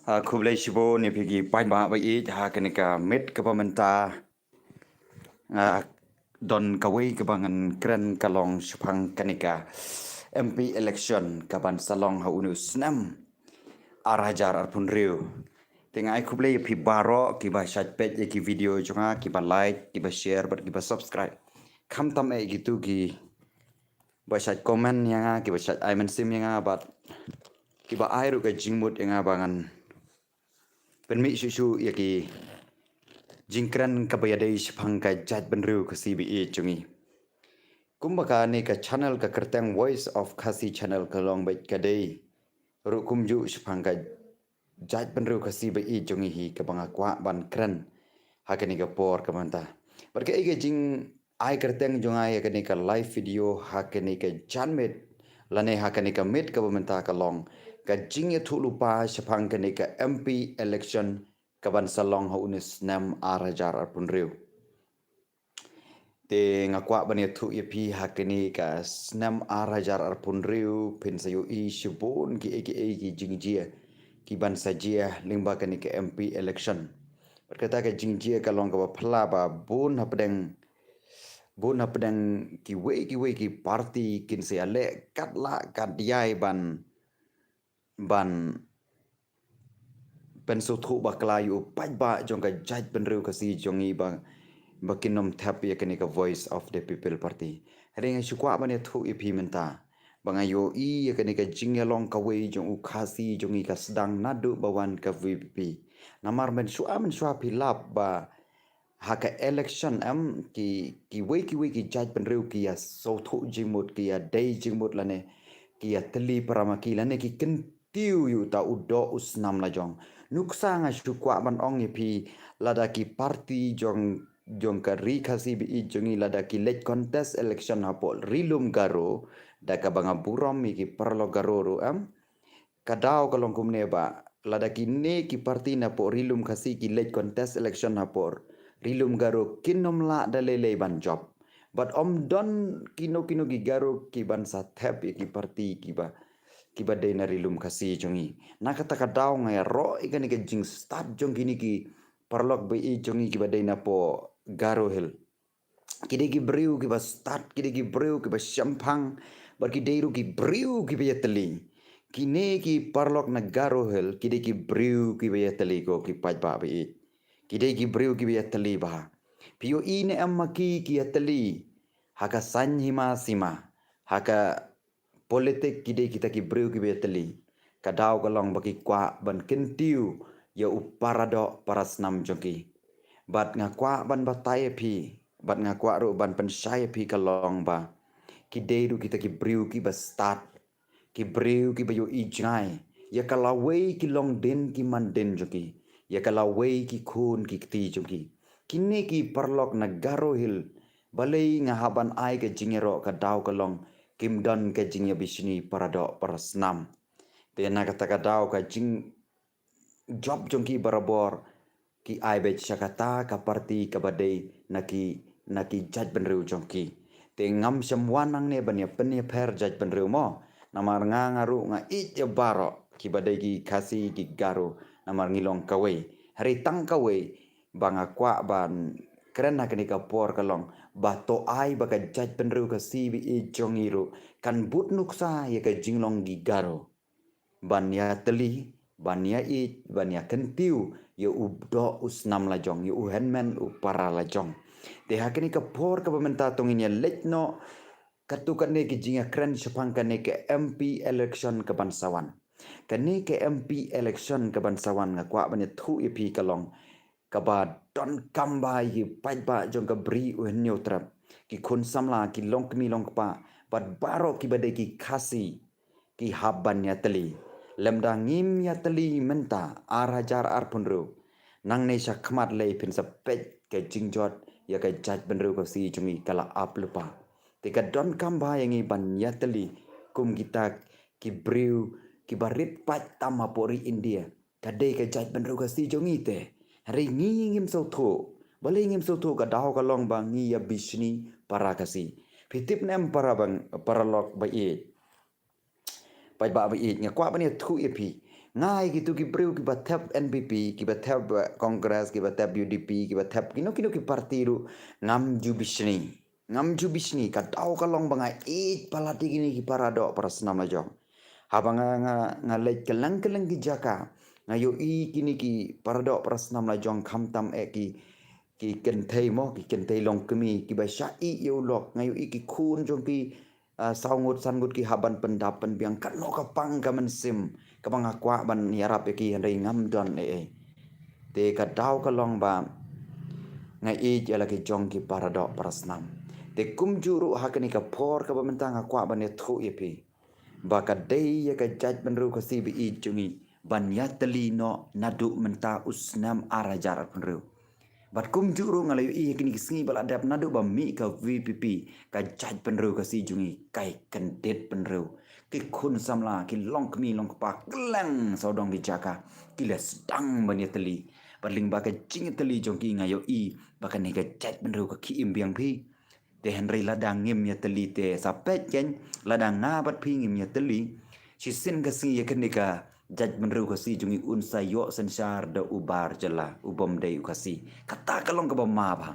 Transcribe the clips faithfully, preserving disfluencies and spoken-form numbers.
Ah, khublei shibun ïa phi ki paidbah ba ïeit, ha kane ka miet kaba mynta. Ah, don kawei kaba ngan kren ka long shaphang kane ka M P election kaban sa long ha une u snem ar hajar arphew hynriew. Te nga ai khublei ïa phi baroh kiba shait peit ïa ki video jong nga, kiba like, kiba share bad kiba subscribe. Khamtam eh ïa kitu ki ba shait comment ïa nga, kiba shait ai mynsiem ïa nga bad kiba ai ruh ka jingmut ïa nga ba ngan pynmih shuh shuh ïa ki jingkren kaba ïadei shaphang ka jaitbynriew Khasi ba ïeit jong ngi. Kumba kane ka channel ka kyrteng Voice of Khasi Channel ka long bad ka dei ruh kumjuh shaphang ka jaitbynriew Khasi ba ïeit jong ngi hi kaba nga kwah ban kren ha kane ka por ka mynta. Bad kaei ka jing ai kyrteng jong nga ïa kane ka live video ha kane ka janmiet lane ha kane ka miet kaba mynta ka long ka jingïathuh lypa shaphang kane ka M P election kaban sa long ha une u snem ar hajar arphew hynriew. Te nga kwah ban ïathuh ïa phi ha kane ka snem ar hajar arphew hynriew phin sa ïohi shibun kiei kiei ki jingjia kiban sa jia lyngba kane ka M P election. Bad kata ka jingjia ka long kaba phylla ba bun hapdeng bun hapdeng kiwei kiwei ki party kin sa ïaleh katba lah katba ïai ban, ban pynsngewthuh bakla ïa u paidbah jong ka jaitbynriew Khasi jong ngi ba, ba kin ym thep ïa kane ka Voice of the People Party. Hynrei nga shu kwah ban ïathuh ïa phi mynta ba nga ïohi ïa kane ka jingïalong kawei jong u Khasi jong ngi ka sdang naduh ba wan ka V P P. Namar mynshuwa mynshuwa phi lap ba ha ka election em ki, kiwei kiwei ki jaitbynriew ki ïa sngewthuh jingmut, ki ïa dei jingmut lane ki ïa tylli para ma ki lane ki kyntiew ïa uta u doh u snam la jong. Nuksa nga shu kwah ban ong ïa phi lada ki party jong, jong ka ri Khasi ba ïeit jong ngi lada ki leit contest election hapoh Ri Lum Garo da kaba nga burom ïa ki paralok Garo ruh em. Ka daw ka long kumne ba lada kine ki party napoh Ri Lum Khasi ki leit contest election hapoh Ri Lum Garo kin ym lah da lei lei ban jop. Bad ym don kino kino ki Garo kiban sa thep ïa ki party kiba, kiba dei na Ri Lum Khasi jong ngi. Na kata ka daw nga ïaroh ïa kane ka jingstad jong kine ki paralok ba ïeit jong ngi kiba dei napoh Garo Hill. Ki dei ki briew kiba stad, ki dei ki briew kiba shemphang bad ki dei ruh ki briew kiba ïatylli. Kine ki paralok na Garo Hill ki dei ki briew kiba ïatylli ko ki paidbah ba ïeit. Ki dei ki briew kiba ïatylli bha. Phi ïohi ne em ma ki ki ïatylli ha ka saiñ hima sima, ha ka politik ki dei kita ki briew kiba ïatylli. Ka daw ka long ba ki kwah ban kyntiew ïa u paradoh parasnam jong ki. Bad nga kwah ban batai ïa phi bad nga kwah ruh ban pynshai ïa phi ka long ba ki dei ruh kita ki briew kiba stad, ki briew kiba ïohi jngai ïa ka lawei ki longdien ki mandien jong ki, ïa ka lawei ki khun ki kti jong ki. Kine ki paralok na Garo Hill balei nga hap ban ai ka jingïaroh ka daw ka long kim don ka jingïabishni paradoh parasnam. Te na kata ka daw ka jingjop jong ki barabor ki ai beit sha kata ka party kaba dei na ki, na ki jaitbynriew jong ki. Te ngam shym wan nangne ban ïa pynïapher jaitbynriew mo. Namar nga, nga ruh nga ïeit ïa baroh kiba dei ki Khasi ki Garo namar ngi long kawei. Hynrei tang kawei ba nga kwah ban kren ha kane ka por ka long ba to ai ba ka jaitbynriew Khasi ba ïeit jong ngi ruh kan bud nuksa ïa ka jinglong ki Garo ban ïatylli, ban ïa ïeit, ban ïa kyntiew ïa u doh u snam la jong, ïa u hynmen u para la jong. Te ha kane ka por kaba mynta to ngin ïa leit noh katto katne ki jingïakren shaphang kane ka M P election kaban sa wan. Kane ka M P election kaban sa wan nga kwah ban ïathuh ïa phi ka long kaba donkam bha ïa ki paidbah jong ka Bri U Hynñiewtrep, ki khun samla, ki longkmie longkpa bad baroh kiba dei ki Khasi ki hap ban ïatylli. Lymda ngim ïatylli mynta ar hajar arphew hynriew, nangne sha khmat lei phin sa peit ka jingjot ïa ka jaitbynriew Khasi jong ngi ka la ap lypa. Te ka donkam bha ïa ngi ban ïatylli kum kita ki briew kiba rit paid tam hapoh ri India. Ka dei ka jaitbynriew Khasi jong ngi te. Hynrei ngi ngim sngewthuh. Balei ngim sngewthuh? Ka daw ka long ba ngi ïabishni para Khasi. Phi tip ne em para bang, paralok ba ïeit? Paidbah ba ïeit, nga kwah ban ïathuh ïa phi. Nga ïa kitu ki briew kiba thep N P P, kiba thep, eh, Congress, kiba thep U D P, kiba thep kino kino ki party ruh, ngam ju bishni. Ngam ju bishni, ka daw ka long ba nga ïeit palat ïa kine ki para doh para snam la jong. Haba nga, nga, nga leit kylleng kylleng ki jaka, nga ïohi kine ki para doh para snam la jong, khamtam eh ki, ki kynthei mo, ki kynthei longkmie, kiba shah ïeh ïa u lok, nga ïohi ki khun jong ki, ah, saw ngut san ngut ki hap ban pyndap pynbiang, katno ka pang ka mynsiem, kaba nga kwah ban ïarap ïa ki hynrei ngam don ei ei. Te ka daw ka long ba nga ïeit ïa la ki jong ki para doh para snam. Te kumjuh ruh ha kane ka por kaba mynta nga kwah ban ïathuh ïa phi ba ka dei ïa ka jaitbynriew Khasi ba ïeit jong ngi ban ïatylli noh naduh mynta u snem ar hajar arphew hynriew. Bad kumjuh ruh nga la ïohi ha kine ki sngi ba la dep naduh ba mih ka V P P, ka jaitbynriew Khasi jong ngi, ka ïa kyndit bynriew. Ki khun samla, ki longkmie longkpa, kylleng sawdong ki jaka, ki la sdang ban ïatylli. Bad lyngba ka jingïatylli jong ki nga ïohi ba kane ka jaitbynriew ka khie im biang phi. Te hynrei lada ngim ïatylli te sa peit kein, lada nga bad phi ngim ïatylli, shisien ka sngi ïa kane ka jaitbynriew Khasi jong ngi un sa ïoh synshar da u bar jylla, u bym dei u Khasi. Kata ka long kaba ma bha.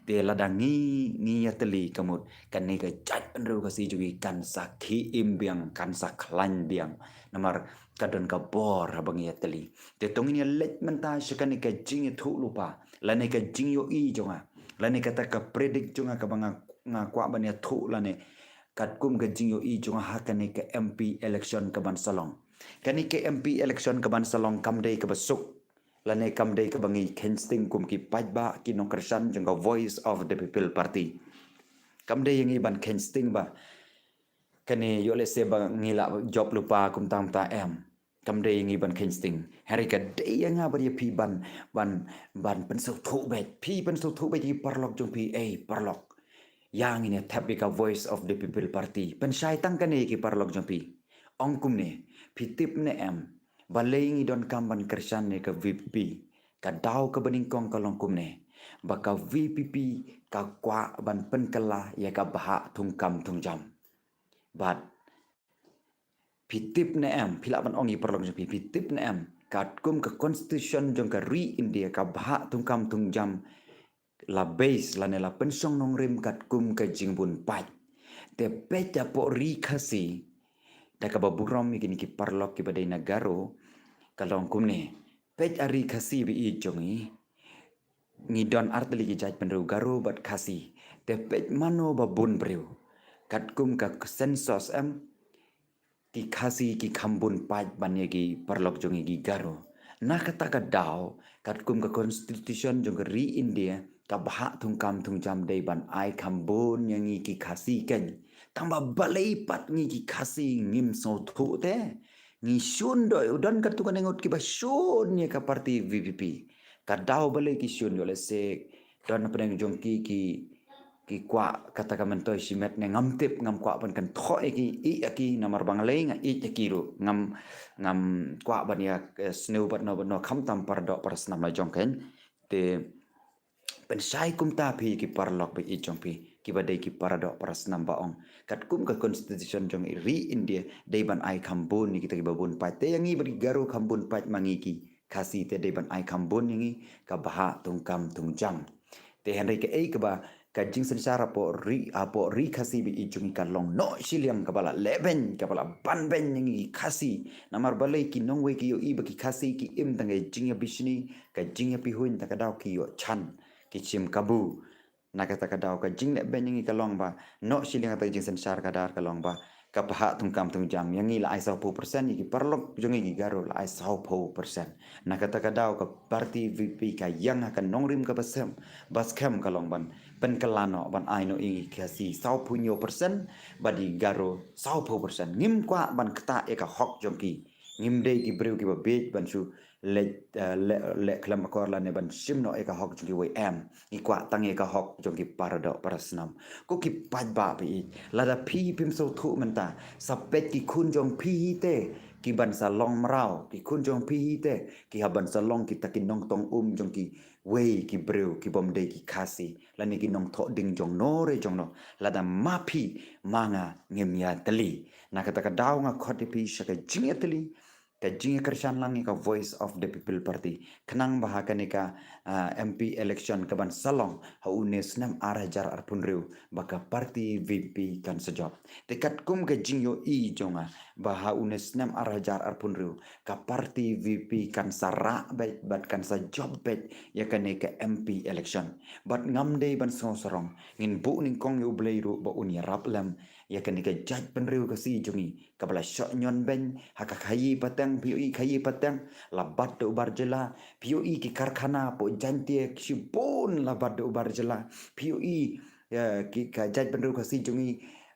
Te lada ngi, ngi ïatylli ka mut, kane ka jaitbynriew Khasi jong ngi kan sa khie im biang, kan sa khlaiñ biang. Namar ka don ka bor haba ngi ïatylli. Te to ngin ïa leit mynta sha kane ka jingïathuhlypa, lane ka jingïohi jong nga, lane kata ka predict jong nga kaba nga, nga kwah ban ïathuh lane katkum ka jingïohi jong nga ha kane ka M P election kaban sa long. Kane ka M P election kaban sa long kam dei kaba suk, lane kam dei kaba ngi kheiñ sting kum ki paidbah, ki nongkyrshan jong ka Voice of the People Party. Kam dei ïa ngi ban kheiñ sting ba kane ïoh lehse ba ngi la jop lypa kumta kumta, em. Kam dei ïa ngi ban kheiñ sting. Hynrei ka dei ïa nga bad ïa phi ban, ban, ban pynsngewthuh beit. Phi pynsngewthuh beit ïa ki paralok jong phi, ei paralok. Ïa ngin ïa thep ïa ka Voice of the People Party. Pynshai tang kane ïa ki paralok jong phi. Ong kumne, phi tip ne em, balei ngi donkam ban kyrshan ïa ka V P P? Ka daw kaba nyngkong ka long kumne, ba ka V P P ka kwah ban pynkylla ïa ka bhah thungkam thungjam. Bad phi tip ne em, phi lah ban ong ïa paralok jong phi, phi tip ne em, katkum ka constitution jong ka ri India, ka bhah thungkam thungjam la base lane la pynshong nongrim katkum ka jingbun paid. Te peit hapoh ri Khasi, da kaba burom ïa kine ki paralok kiba dei na Garo, ka long kumne. Peit ha ri Khasi ba ïeit jong ngi, ngi don artylli ki jaitbynriew, Garo bad Khasi. Te peit mano ba bun briew. Katkum ka census, em, ki Khasi ki kham bun paid ban ïa ki paralok jong ngi ki Garo. Na kata ka daw, katkum ka constitution jong ka ri India, ka bhah thungkam thungjam dei ban ai kham bun ïa ngi ki Khasi kein. Tangba balei pat ngi ki Khasi ngim sngewthuh te? Ngi shun doh, u don katto katne ngut kiba shun ïa ka party V P P. Ka daw balei ki shun, ïoh lehse don hapdeng jong ki, ki, ki kwah kata ka myntoi shimet ne ngam tip, ngam kwah ban kynthoh ïa ki, ïeit ïa ki, namar ba nga lei nga ïeit ïa ki ruh, ngam, ngam kwah ban ïa, eh, sniew bad no bad no, khamtam para doh para snam la jong kein. Te pynshai kumta phi ki paralok ba ïeit jong phi, kiba dei ki para doh para snam ba ong, katkum ka constitution jong ri India, dei ban ai kham bun ïa kita kiba bun paid. Te ïa ngi bad ki Garo kham bun paid ma ngi ki Khasi, te dei ban ai kham bun ïa ngi ka bhah thungkam thungjam. Te hynrei kaei kaba ka jingsynshar hapoh ri, hapoh ri Khasi ba ïeit jong ngi ka long noh shiliang, kaba la lehbeiñ, kaba la banbeiñ ïa ngi ki Khasi. Namar balei? Ki nongwei ki ïohi ba ki Khasi ki im tang ka jingïabishni, ka jingïapihuiñ, ta ka daw ki ïoh chan, ki shim kabu. Na kata ka daw ka jinglehbeiñ ïa ngi ka long ba, noh shiliang kata ka jingsynshar ka dar ka long ba, ka bhah thungkam thungjam ïa ngi la ai sawphew percent, ïa ki paralok jong ngi ki Garo la ai sawphew percent. Na kata ka daw ka party V P P ka ïeng ha ka nongrim kaba skhem, ba skhem ka long ban pynkylla noh, ban ai noh ïa ngi ki Khasi sawphew hynñiew percent, bad ïa ki Garo sawphew percent. Ngim kwah ban ktah ïa ka hok jong ki. Ngim dei ki briew kiba bieit ban shu leh, eh, leh, leh khlem akor lane ban shim noh ïa ka hok jong kiwei, em. Ngi kwah tang ïa ka hok jong ki para doh para snam. Ko ki paidbah ba ïeit, lada phi phim sngewthuh mynta, sa peit ki khun jong phi hi te, ki ban sa long mraw, ki khun jong phi hi te, ki hap ban sa long kita ki nongtong um jong kiwei ki briew ki bym dei ki Khasi, lane ki nongthoh ding jong no re jong no, lada ma phi ma nga ngim ïatylli. Na kata ka daw nga khot ïa phi sha ka jingïatylli, ka jingïakyrshan lang ïa ka Voice of the People Party. Khnang ba ha kane ka, ah, M P election kaban sa long ha une u snem ar hajar arphew hynriew ba ka party V P kan sa jop. Te katkum ka jingïohi jong nga ba ha une u snem ar hajar arphew hynriew ka party V P kan sa rah beit bad kan sa jop beit ïa kane ka M P election. Bad ngam dei ban sngew sarong, ngin buh nyngkong ïa U Blei ruh ba un ïarap lem ïa kane ka jaitbynriew Khasi jong ngi kaba la shoh ñion beiñ ha ka khaïi pateng, phi ïohi khaïi pateng la bat da u bar jylla, phi ïohi ki karkhana hapoh Jaiñtia shibun la bat da u bar jylla, phi ïohi, eh, ki ka jaitbynriew Khasi jong ngi,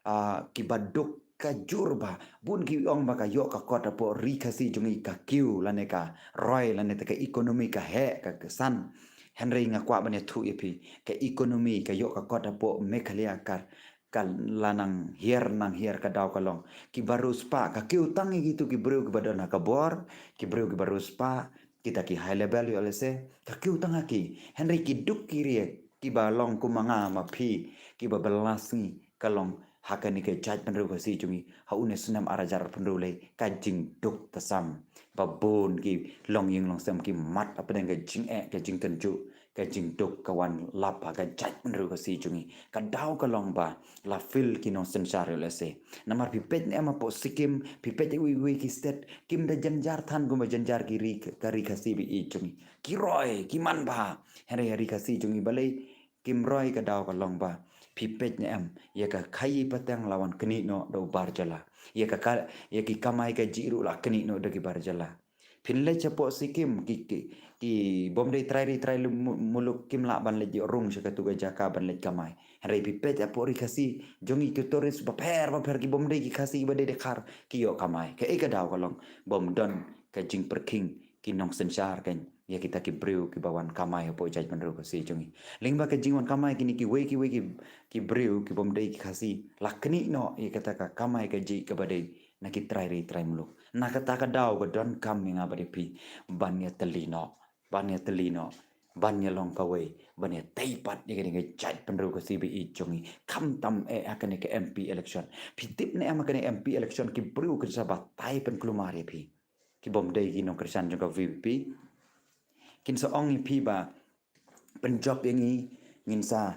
ah, kiba duk ka jur bha. Bun ki ong ba ka ïoh ka kot hapoh ri Khasi jong ngi ka kiew lane ka roi lane te ka economy ka heh ka ksan. Hynrei nga kwah ban ïathuh ïa phi, ka economy ka ïoh ka kot hapoh Meghalaya ka, ka la nang hiar nang hiar. Ka daw ka long kiba riewspah, ka kiew tang ïa kitu ki briew kiba don ha ka bor, ki briew kiba riewspah, kita ki high level ïoh lehse, ka kiew tang ha ki. Hynrei ki duk ki rieh kiba long kum ma nga ma phi, kiba bylla sngi, ka long ha kane ka jaitbynriew Khasi jong ngi ha une u snem ar hajar arphew hynriew lei ka jingduk tasam. Ba bun ki longïing longsem ki mad hapdeng ka jingeh, ka jingtynjuh, ka jingduk ka wan lap ha ka jaitbynriew Khasi jong ngi. Ka daw ka long ba la feel ki nongsynshar ïoh lehse. Namar phi peit ne em hapoh Sikkim, phi peit iwei iwei ki state, kim da jynjar than kumba jynjar ki ri, ka ri Khasi ba ïeit jong ngi. Ki roi, ki man bha. Hynrei ha ri Khasi jong ngi balei kim roi? Ka daw ka long ba phi peit ne em, ïa ka khaïi pateng la wan knieh noh da u bar jylla. Ïa ka, ka, ïa ki kamai kajih ruh la knieh noh da ki bar jylla. Phin leit shapoh Sikkim, ki, ki, ki bym dei trai ri trai lu-, mu-, muluk kim lah ban leit ïoh rung sha katu ka jaka ban leit kamai. Hynrei phi peit hapoh ri Khasi jong ngi ki tourist bapher bapher, ki bym dei ki Khasi ba dei dkhar, ki ïoh kamai. Kaei ka daw ka long? Bym don ka jingpyrkhing ki nongsynshar kan ïa kita ki briew kiba wan kamai hapoh jaitbynriew Khasi jong ngi. Lyngba ka jingwan kamai kine kiwei kiwei ki, ki briew ki bym dei ki Khasi la knieh noh ïa kata ka kamai kajih kaba dei na ki trai ri trai muluk. Na kata ka daw ka donkam ïa nga bad ïa phi ban ïatylli noh, ban ïatylli noh, ban ïalong kawei, ban ïatei pat ïa kane ka jaitbynriew Khasi ba ïeit jong ngi. Khamtam eh ha kane ka M P election. Phi tip ne em ha kane M P election ki briew kin sa batai pynkulmar ïa phi, ki bym dei ki nongkyrshan jong ka V P P. Kin sa ong ïa phi ba pynjop ïa ngi, ngin sa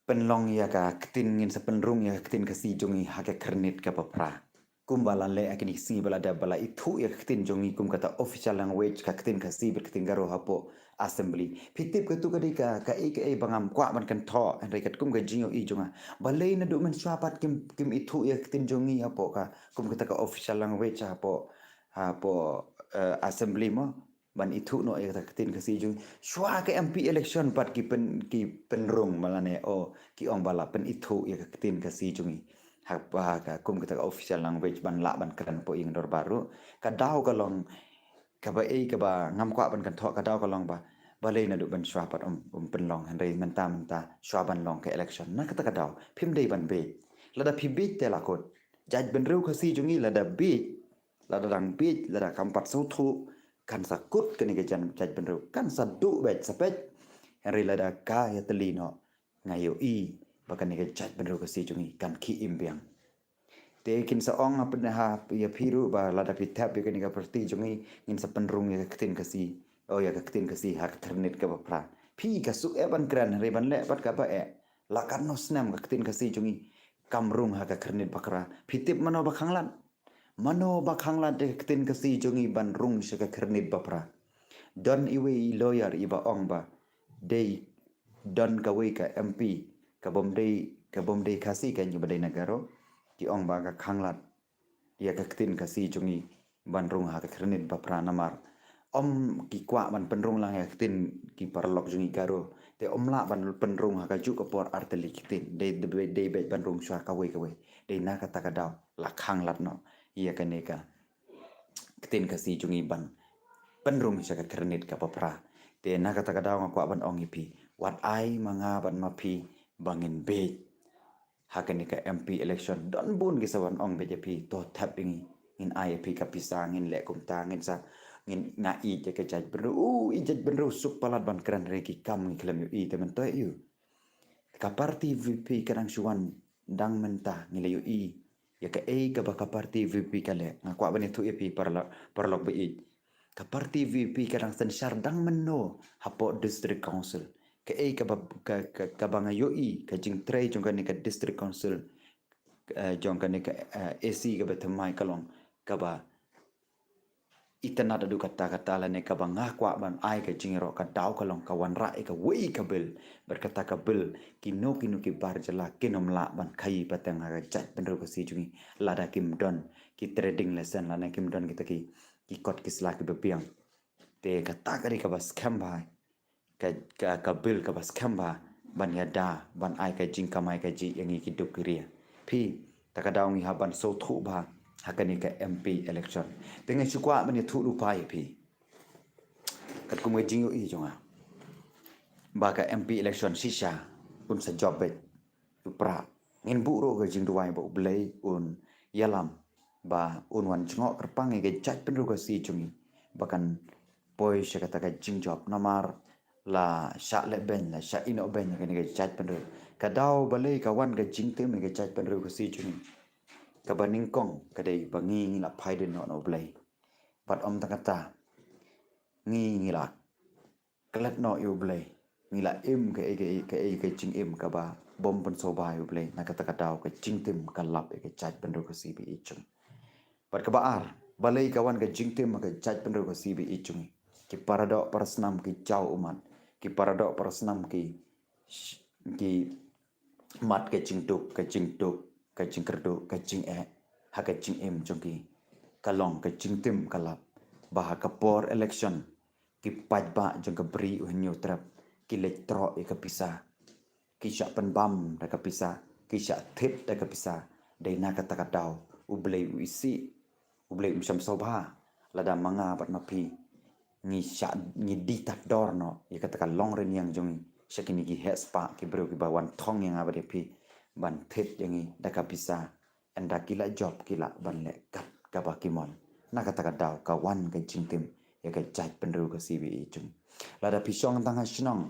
pynlong ïa ka ktien, ngin sa pynrung ïa ka ktien Khasi jong ngi ha ka Khyrnit kaba Phra. Kumba la leh ha kine ki sngi ba la dep ba la ithuh ïa ka ktien jong ngi kum kata official language, ka ktien Khasi bad ka ktien Garo hapoh Assembly. Phi tip katu ka dei ka, kaei kaei ba ngam kwah ban kynthoh, hynrei katkum ka jingïohi jong nga. Balei naduh mynshuwa pat kim, kim ithuh ïa ka ktien jong ngi hapoh ka, kum kata ka official language hapoh, hapoh, eh, Assembly mo? Ban ithuh noh ïa kata ka ktien Khasi jong ngi. Shuwa ka M P election pat ki pyn, ki pynrung ma lane, oh, ki ong ba la pynithuh ïa ka ktien Khasi jong ngi ha, ha ka, kum kata ka official language ban lah ban kren hapoh ïing dorbar ruh. Ka daw ka long kaba ei kaba ngam kwah ban kynthoh, ka daw ka long ba balei naduh mynshuwa pat ym, ym pynlong, hynrei mynta mynta shuwa ban long ka election. Na kata ka daw phim dei ban bieit. Lada phi bieit te la kut. Jaitbynriew Khasi jong ngi lada bieit, lada dang bieit, lada kam pat sngewthuh, kan sa kut kane ka jan, jaitbynriew, kan sa duh beit sa peit. Hynrei lada ka ïatylli noh, nga ïohi ba kane ka jaitbynriew Khasi jong ngi kan khie im biang. Te kin sa ong ha pyn, ha ïa phi ruh ba lada phi thep ïa kane ka party jong ngi, ngin sa pynrung ïa ka ktien Khasi, oh, ïa ka ktien Khasi ha ka Khyrnit kaba Phra. Phi ka suk eh ban kren, hynrei ban leh pat kaba eh. La katno snem ka ktien Khasi jong ngi kam rung ha ka Khyrnit ba Phra? Phi tip mano ba khanglad? Mano ba khanglad ïa ka ktien Khasi jong ngi ban rung sha ka Khyrnit ba Phra? Don iwei i lawyer iba ong ba dei don kawei ka M P, ka bym dei, ka bym dei Khasi, ka iba dei na Garo, ki ong ba ka khanglad ïa ka ktien Khasi jong ngi ban rung ha ka Khyrnit ba Phra namar ym ki kwah ban pynrung lang ïa ka ktien ki paralok jong ngi Garo. Te ym lah ban pynrung ha kajuh ka por artylli ki ktien. Dei, dei, dei beit ban rung shuwa kawei kawei. Dei na kata ka daw la khanglad noh ïa kane ka ktien Khasi jong ngi ban pynrung sha ka Khyrnit kaba Phra. Te na kata ka daw nga kwah ban ong ïa phi, wat ai ma nga bad ma phi ba ngin bieit ha kane ka M P election. Don bun ki sa wan ong beit ïa phi, to thep ïa ngi, ngin ai ïa phi ka pisa, ngin leh kumta, ngin sa, ngin, nga ïeit ïa ka jaitbynriew. U, i jaitbynriew suk palat ban kren, hynrei ki kam ngi khlem ïohi. Te mynta ïa u, ka party V P P ka dang shu wan dang mynta, ngi la ïohi Ïa kaei kaba ka party VPP ka leh, nga kwah ban ïathuh ïa phi paralok, paralok ba ïeit. Ka party VPP ka dang synshar dang mynno hapoh District Council. Kaei kaba, ka, ka, kaba nga ïohi, ka jingtrei jong kane ka District Council, eh, jong kane ka, eh, AC kaba thymmai ka long kaba itynnad haduh katta katta lane kaba nga kwah ban ai ka jingïaroh ka daw ka long ka wanrah ïa kawei ka bill. Bad kata ka bill kino kino ki bar jylla kin ym lah ban khaii pateng ha ka jaitbynriew Khasi jong ngi lada kim don ki trading license lane kim don kita ki, ki kot ki sla kiba biang. Te kata ka dei kaba skhem bha, ka, ka, ka bill kaba skhem bha ban ïada ban ai ka jingkamai kajih ïa ngi ki duk ki ria. Phi, ta ka daw ngi hap ban sngewthuh bha ha kane ka MP election. Te nga shu kwah ban ïathuh lypa ïa phi katkum ka jingïohi jong nga ba ka MP election shisha un sa jop beit u Prah. Ngin buh ruh ka jingduwai ba U Blei un ïalam ba un wan jngoh kyrpang ïa ka jaitbynriew Khasi jong ngi ba kan poi sha kata ka jingjop. Namar la shah leh beiñ, la shah ïehnoh beiñ ïa kane ka jaitbynriew. Ka daw balei ka wan ka jingtim ïa ka jaitbynriew Khasi jong ngi? Kaba nyngkong ka dei ba ngi, ngi la phai dien noh na U Blei. Bad ym tang kata, ngi, ngi la klet noh ïa U Blei. Ngi la im kaei kaei, kaei ka jingim kaba bym pynsngewbha ïa U Blei. Na kata ka daw ka jingtim ka lap ïa ka jaitbynriew Khasi ba ïeit jong ngi. Bad kaba ar, balei ka wan ka jingtim ha ka jaitbynriew Khasi ba ïeit jong ngi? Ki paradoh parasnam ki jaw ummat. Ki paradoh parasnam ki, ki mad ka jingduk, ka jingduk, ka jingkyrduh, ka jingeh ha ka jingim jong ki. Ka long ka jingtim ka lap ba ha ka por election ki paidbah jong ka Bri U Hynñiewtrep ki leit troh ïa ka pisa. Ki shah pynbam da ka pisa, ki shah thied da ka pisa. Dei na kata ka daw U Blei u isih, U Blei um shym sngewbha lada ma nga bad ma phi ngi shah, ngi die tad dor noh ïa kata ka longrynïeng jong ngi sha kine ki heh spah ki briew kiba wan thong ïa nga bad ïa phi ban thied ïa ngi da ka pisa. Ynda ki la jop ki lah ban leh kat kaba ki mon. Na kata ka daw ka wan ka jingtim ïa ka jaitbynriew Khasi ba ïeit jong ngi. Lada phi shong tang ha shnong,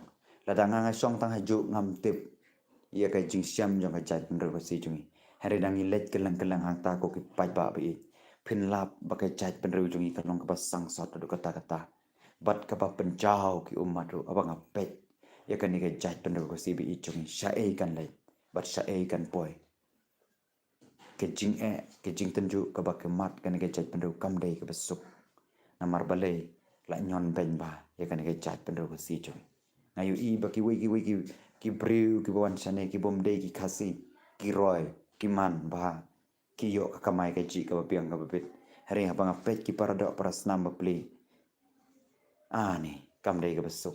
lada nga, nga shong tang ha juh, ngam tip ïa ka jingshem jong ka jaitbynriew Khasi jong ngi. Hynrei da ngi leit kylleng kylleng hangta ko ki paidbah ba ïeit, phin lap ba ka jaitbynriew jong ngi ka long kaba sangsot haduh katta katta bad kaba pynjaw ki ummat ruh. Haba nga peit ïa kane ka jaitbynriew Khasi ba ïeit jong ngi, shaei kan leit bad shaei kan poi? Ka jingeh, ka jingtynjuh kaba ka mad kane ka jaitbynriew kam dei kaba suk. Namar balei la ñion beiñ bha ïa kane ka jaitbynriew Khasi jong ngi? Nga ïohi ba kiwei kiwei ki, ki briew kiba wan shane ki bym dei ki Khasi, ki roi, ki man bha, ki ïoh ka kamai kajih kaba biang kaba bit. Hynrei haba nga peit ki paradoh parasnam bapli, ani kam dei kaba suk.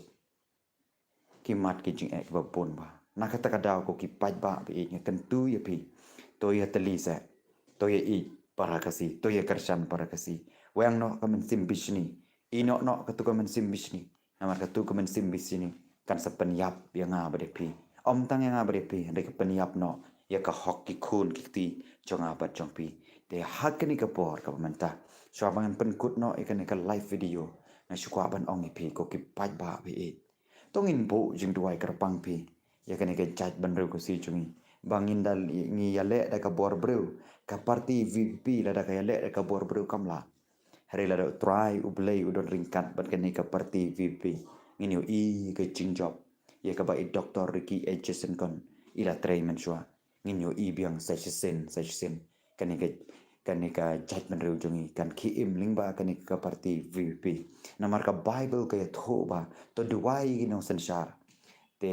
Ki mad ki jingeh kiba bun bha. Na kata ka daw ko ki paidbah ba ïeit, nga kyntu ïa phi, to ïa tylli seh, to ïa ïeit para Khasi, to ïa kyrshan para Khasi. Weng noh ka mynsiem bishni, ïehnoh noh katu ka mynsiem bishni. Namar katu ka mynsiem bishni kan sa pynïap ïa nga bad ïa phi. Ym tang ïa nga bad ïa phi, hynrei ka pynïap noh ïa ka hok ki khun ki kti jong nga bad jong phi. Te ha kane ka por kaba mynta, shuwa ba ngan pynkut noh ïa kane ka live video, nga shu kwah ban ong ïa phi ko ki paidbah ba ïeit, to ngin buh jingduwai kyrpang phi ïa kane ka jaitbynriew Khasi jong ngi. Ba ngin da ngi ïaleh da ka bor briew, ka party VPP lada ka ïaleh da ka bor briew kam lah. Hynrei lada U Trai U Blei u don ryngkat bad kane ka party VPP, ngin ïohi ka jingjop ïa kaba i Doktor Ricky A J Syngkon i la trei mynshuwa. Ngin ïohi biang sa shisien sa shisien kane ka, kane ka jaitbynriew jong ngi kan khie im lyngba kane ka party VPP. Namar ka Baibl ka ïathuh ba to duwai ïa ki nongsynshar. Te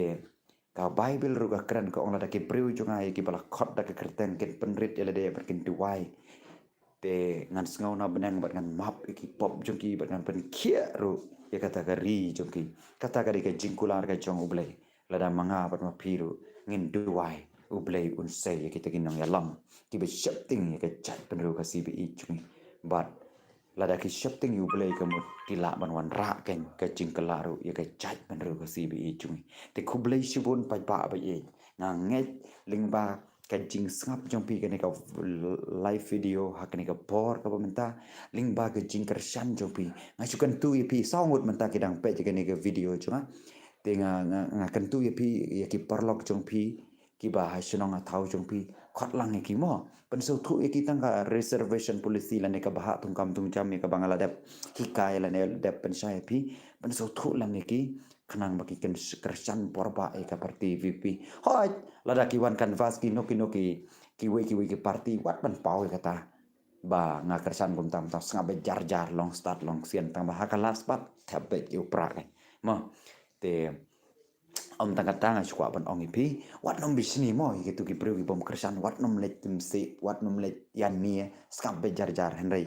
ka Baibl ruh ka kren, ka ong lada ki briew jong nga ïa kiba la khot da ka kyrteng kin pynrit ïa lade bad kin duwai, te ngan sngew na bneng bad ngan map ïa ki pop jong ki bad ngan pynkhiah ruh ïa kata ka ri jong ki. Kata ka dei ka jingkular ka jong U Blei. Lada ma nga bad ma phi ruh ngin duwai, U Blei un sei ïa kita ki nongïalam kiba sheptieng ïa ka jaitbynriew Khasi ba ïeit jong ngi. Bad lada ki sheptieng ïa U Blei ka mut ki lah ban wanrah kein ka jingkylla ruh ïa ka jaitbynriew Khasi ba ïeit jong ngi. Te khublei shibun paidbah ba ïeit. Nga ngeit lyngba ka jingsngap jong phi kane ka live video ha kane ka por kaba mynta, lyngba ka jingkyrshan jong phi, nga shu kyntu ïa phi, saw ngut mynta ki dang peit ïa kane ka video jong nga. Te nga, nga, nga kyntu ïa phi, ïa ki paralok jong phi kiba ha shnong ha thaw jong phi, khot lang ïa ki mo. Pynsngewthuh ïa ki tang ka reservation policy lane ka bhah thungkam thungjam ïa kaba nga la dep hikai lane la dep pynshai ïa phi. Pynsngewthuh lang ïa ki khnang ba ki kyrshan por ba ïa ka party VPP. Hooid, lada ki wan canvass kino kino ki, kiwei kiwei ki party, wat ban paw ïa kata. Ba nga kyrshan kumta, kumta, sngap beit jar jar, long stad long sien, tang ba ha ka last pat thep beit ïa u prah. Mo. Te ym tang kata nga shu kwah ban ong ïa phi, wat nym bishni mo ïa kitu ki briew ki bym kyrshan, wat nym leit tymsi, wat nym leit ïa ni, sngap beit jar jar, hynrei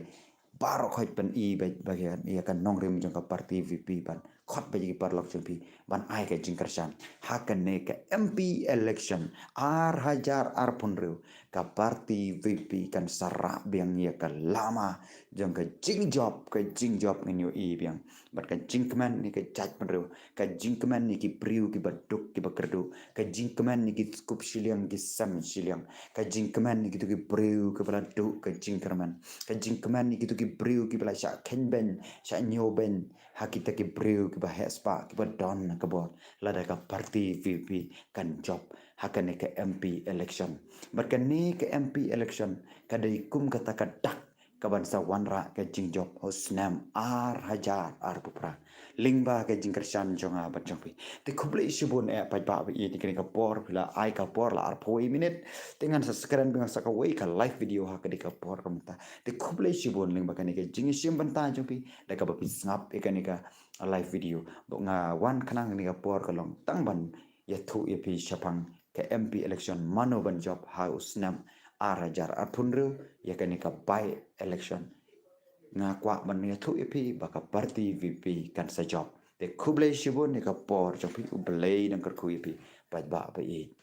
baroh khoit ban i beit ba ïa ka nongrim jong ka party VPP, ban khot beit ïa ki paralok jong phi ban ai ka jingkyrshan ha kane ka MP election ar hajar arphew hynriew. Ka party VPP kan sa rah biang ïa ka lama jong ka jingjop, ka jingjop ngin ïohi biang. Bad ka jingkmen ïa ka jaitbynriew, ka jingkmen ïa ki briew kiba duk kiba kyrduh, ka jingkmen ïa ki skup shiliang ki sem shiliang, ka jingkmen ïa kitu ki briew kiba la duh ka jingkyrmen, ka jingkmen ïa kitu ki briew kiba la shah khein beiñ, shah ñiew beiñ ha kita ki briew kiba heh spah, kiba don ka bor. Lada ka party VPP kan jop ha kane ka MP election. Bad kane ka MP election ka dei kum kata ka dak kaban sa wanrah ka jingjop ha u snem ar hajar arphew phra. Lyngba ka jingkyrshan jong nga bad jong phi. Te khublei shibun eh paidbah ba ïeit, ïa kane ka por phi la ai ka por la arphew wei minit. Te ngan sa skren biang sa kawei ka live video ha kane ka por kumta. Te khublei shibun lyngba kane ka jingïashim bynta jong phi da kaba phi sngap ïa kane ka live video. Bad nga wan khnang kane ka por ka long tang ban ïathuh ïa phi shaphang ka MP election mano ban jop ha u snem ar hajar arphew hynriew, ïa kane ka by election. Nga kwah ban ïathuh ïa phi ba ka party VPP kan sa jop. Te khublei shibun ïa ka por jong phi, U Blei un kyrkhu ïa phi paidbah ba ïeit.